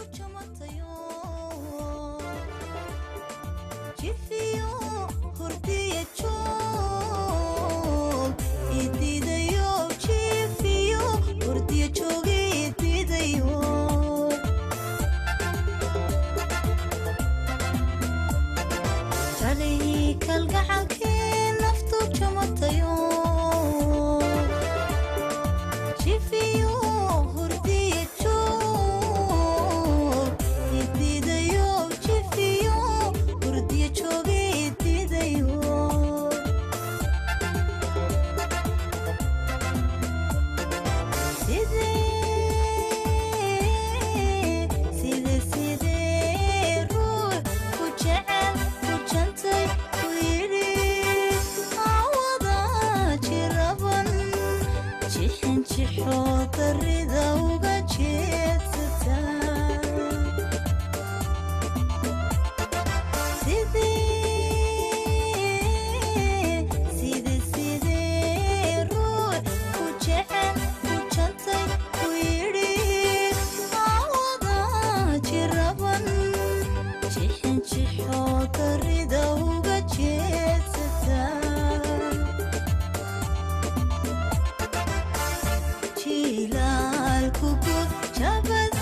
Jamatayo jifiyo hurdiya joog idiidayo, jifiyo hurdiya joogi idiidayo. Jalihii kalgacalkii naftu jamatayo jifiyo hurdiya joog idiidayo, jifiyo hurdiya joogi idiidayo. Sidee sidee sidee ruux ku jecel ku jantay ku yidhi awada jiraban jixin jixoo darida uga jeedsataa? Sidee sidee sidee ruux ku jecel ku jantay ku yidhi awada jiraban jixin jixoo darida uga jeedsataa? Jilaalku jabad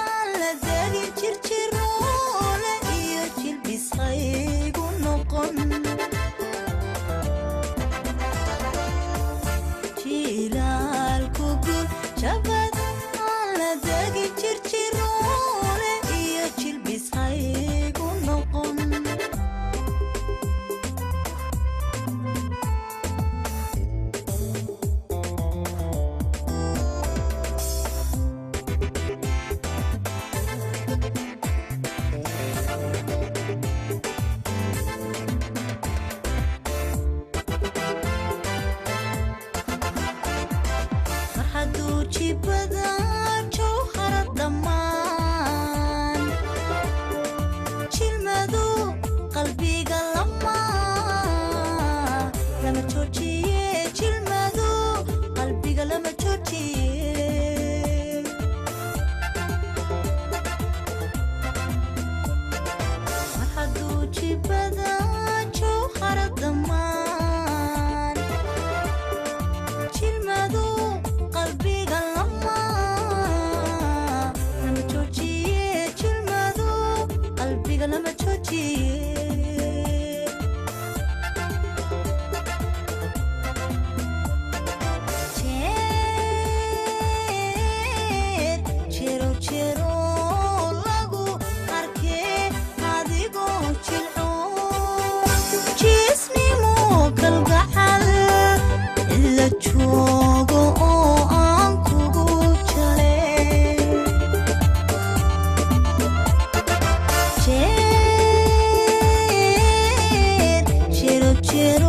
aan la dagin, jirjiroole iyo jilbis haygu noqon. Jilaalku jabad aan la dagin, jirjiroole iyo jilbis haygu noqon. Mar hadduu jibada jawharad dhammaan jilmadu qalbiga lama lama joojiye, jilmadu qalbiga lama joojiye. Mar hadduu jibada jawharad dhammaan jilmadu qalbiga lama lama joojiye, jilmadu qalbiga lama joojiye. Jeer jero jero lagu arkee adigoo jilco jiisnimo kalgacal la joogo oo aan kugu jeclay. Jeer jero jero.